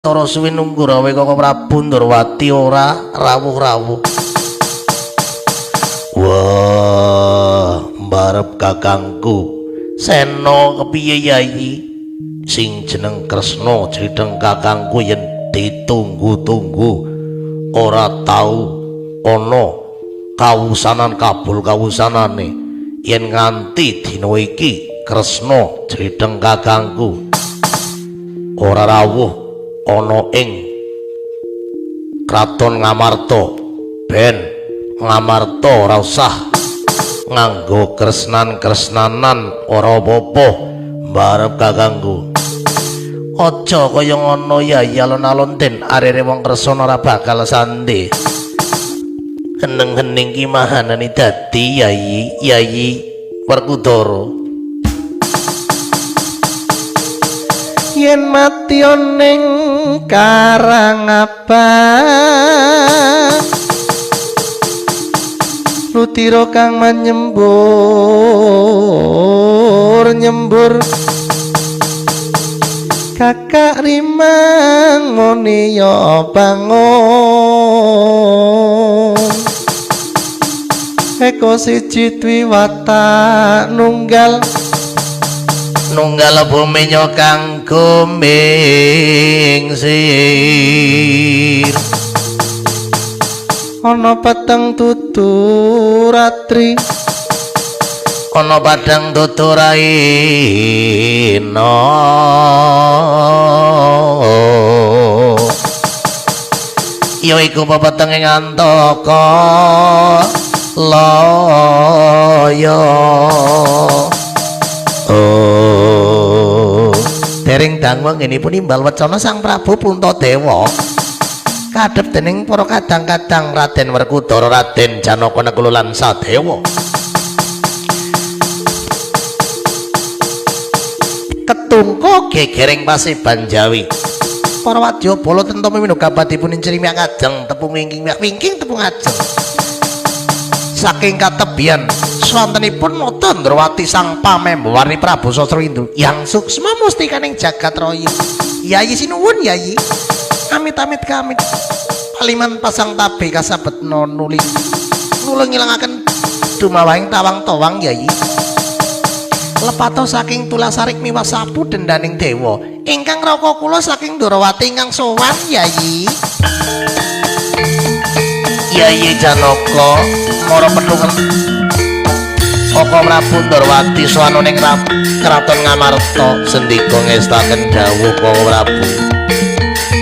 Sawetara suwi nunggu rawe Koko Prabu Ndorowati ora rawuh-rawuh. Wah, mbarep kakangku Sena kepiye Yayi? Sing jeneng Kresna jridheng kakangku yen ditunggu-tunggu ora tau ana kawusanan kabul kawusanane. Yen nganti dina iki Kresna jridheng kakangku ora rawuh ana ing Kraton Ngamarta, ben Ngamarta ora usah nganggo kresnan-kresnanan ora apa-apa mbarep kakangku. Aja kaya ngono Yayi, alon-alon den arere wong Kresna ora bakal sandi. Heneng-hening ki mahanane dadi Yayi, Yayi Werkudara. Yen mati ning Karang Abang, rutira kang manyembur nyembur, kakak rimang muni ya bangun. Eko siji twiwata nunggal nunggal bumi kang gumingsir. Ana peteng tuturatri, ana padang tuturaina, ya iku pepetenge ngantaka laya. Oh, dereng dangu anggenipun imbal wacana Sang Prabu Puntadewa kadhep dening para kadang-kadang Raden Werkudara, Raden Janaka, Nakula lan Sadewa. Ketungka gegering paseban Jawi. Para wadyabala tentama minugabadipun inciri miyak ajeng tepung wingking miyak wingking tepung ajeng. Saking katebian swantenipun Nata Ndrawati sang pamembawarni Prabu Sasrawindru yang suksma mustikaning jagat raya. Yayi sinuwun Yayi. Amit-amit kamit. Paliman pasang tabe kasabetna nuli nulung ngilangaken dumawahing tawang-tawang Yayi. Lepato saking tulasarik miwah sapu dendaning dewa ingkang raka kula saking Ndrawati ingkang sowan Yayi. Yayi Janaka mara petungan Koko Prabu Ndrawati sowan ning Kraton Ngamarta sendika ngestaken dawuh Koko Prabu.